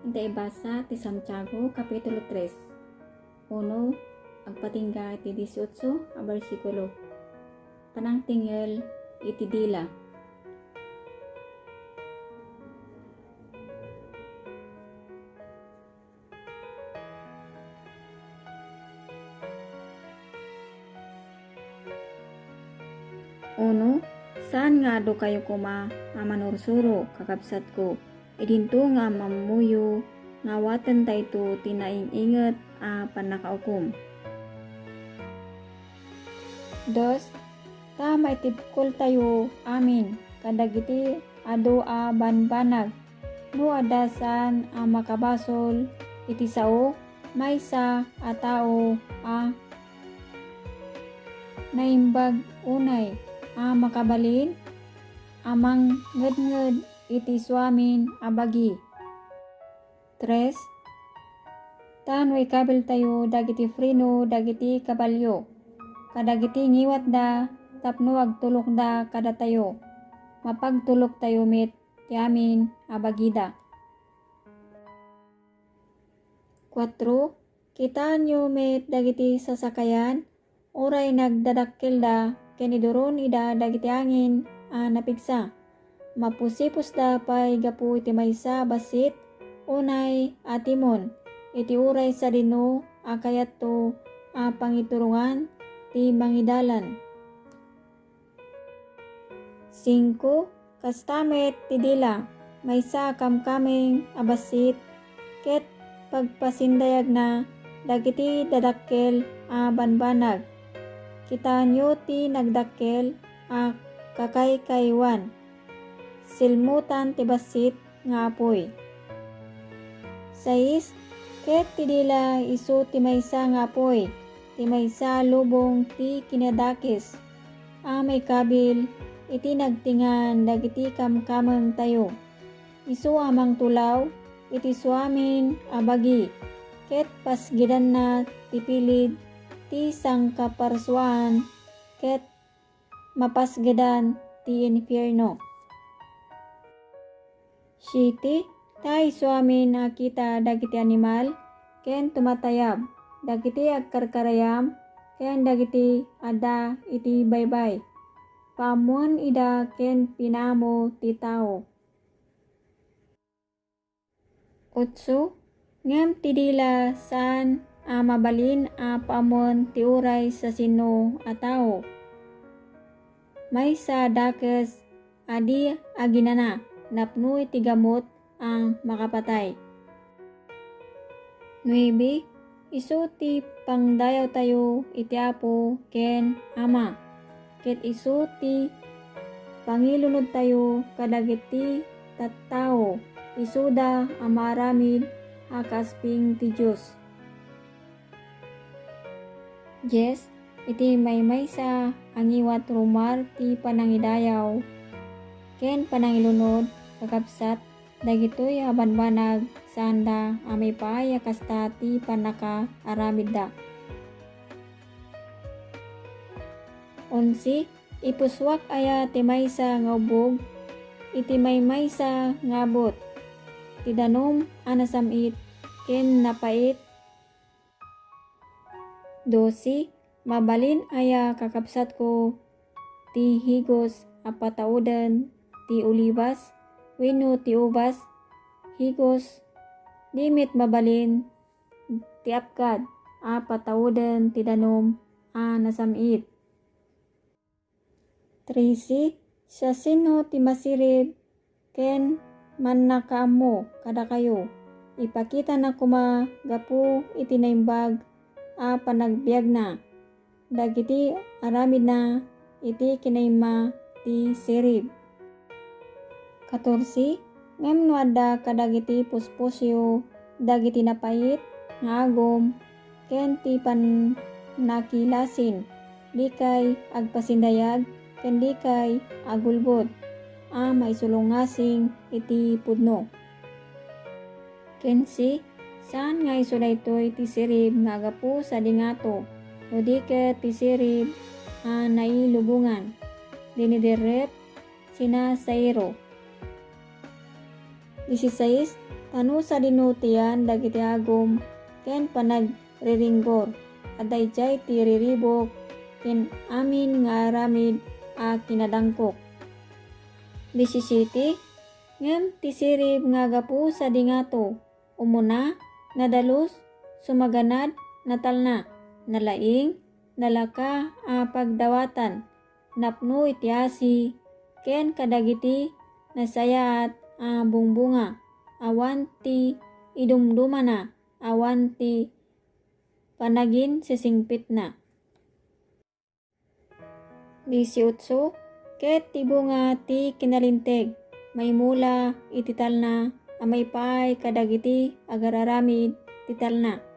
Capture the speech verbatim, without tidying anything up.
Ita ibasa ti Santiago, Kapitulo tres, uno agpatingga iti dieciocho a bersikulo. Panangtingel iti dila. Uno, saan nga adu kayo koma a manursuro, kakabsatko, idinto nga ammoyo nga awaten dayto ti naing-inget a pannakaukom. Dos, ta maitibkoltayo amin kadagiti adu a banbanag. No adda saan a makabasol iti sao, maysa a tao a naimbag unay a makabalin a mangngednged iti isuamin a bagi. Tres, ta no ikabiltayo dagiti freno dagiti kabalio kadagiti ngiwatda tapno agtulokda kadatayo, mapagtuloktayo met ti amin a bagida. Kuatro, kitaenyo met dagiti sasakayan, uray nagdadakkelda ken iduron ida dagiti angin a napigsa. Mapusipusda pay gapu iti maysa a bassit unay a timon iti uray sadino a kayatto a pangiturongan ti mangidalan. Singko, kasta met ti dila, maysa a kamkameng a bassit ket pagpasindayagna dagiti dadakkel a banbanag. Kitaenyo ti nagdakkel a kakaykaywan. Silmutan ti bassit nga apuy. Sais, ket ti dila isu ti maysa nga apuy, ti maysa a lubong ti kinadakes a maikabil iti nagtingan dagiti kamkamengtayo. Isu a mangtulaw iti suamin a bagi, ket pasgedanna ti pilid ti sangkaparsuaan, ket mapasgedan ti infierno. Siete, ta isuamin a kita dagiti animal ken tumatayab, dagiti agkarkarayam ken dagiti adda iti baybay. Paammoen ida ken pinaamo ti tao. Otso, ngem ti dila saan a mabalin a paammoen ti uray sasino a tao. Maysa a dakes a di aginana napno iti gamut a makapatay. Nuebe, isu ti pangdayawtayo iti Apo ken Ama, ket isu ti pangilunodtayo kadagiti tattao, isuda a maaramid a kaasping ti Dios. Dies, iti maymaysa a ngiwat rummuar ti panangidayaw ken panangilunod, kakabsat, dagitoy a banbanag saanda a maipaay a kasta ti pannakaaramidda. Onse, ipusuak aya ti maysa nga ubbog iti maymaysa nga abut, ti danum a nasam-it ken napait? Dose, mabalin aya, kakabsatko, ti higos a patauden ti olibas wenno ti ubas? Higos, di met mabalin ti apgad a patauden ti danum a nasam-it. Trese, siasino ti masirib ken mannakaammo kadakayo? Ipakitana koma gapu iti naimbag a panagbiagna dagiti aramidna iti kinaimma ti sirib. Katorse, ngem no adda kadagiti puspusyo dagiti napait nga agum, ken ti pannakilasin, dikay agpasindayag, ken dikay agulbod a maisulongasing iti pudno. Kense, saan nga isu daytoy ti sirib nga agapu sadi ngato, no di ket ti sirib a nailubongan, dinidirrep, sinasairo. Dieciséis, Tano sadino ti yan dagiti agum ken panagriringgor, adda idiay ti riribuk ken amin nga aramid a kinadangkok. Disisiete, ngem ti sirib nga gapu sadi ngato, umuna, nadalus, sumaganad, natalna, nalaing, nalaka a pagdawatan, napno iti asi, ken kadagiti nasayaat a bungbunga, awan ti idumdumana, awan ti panaginsisingpetna. Disiotso, ket ti bunga ti kinalinteg, maimula iti talna a maipaay kadagiti agar-aramid ti talna.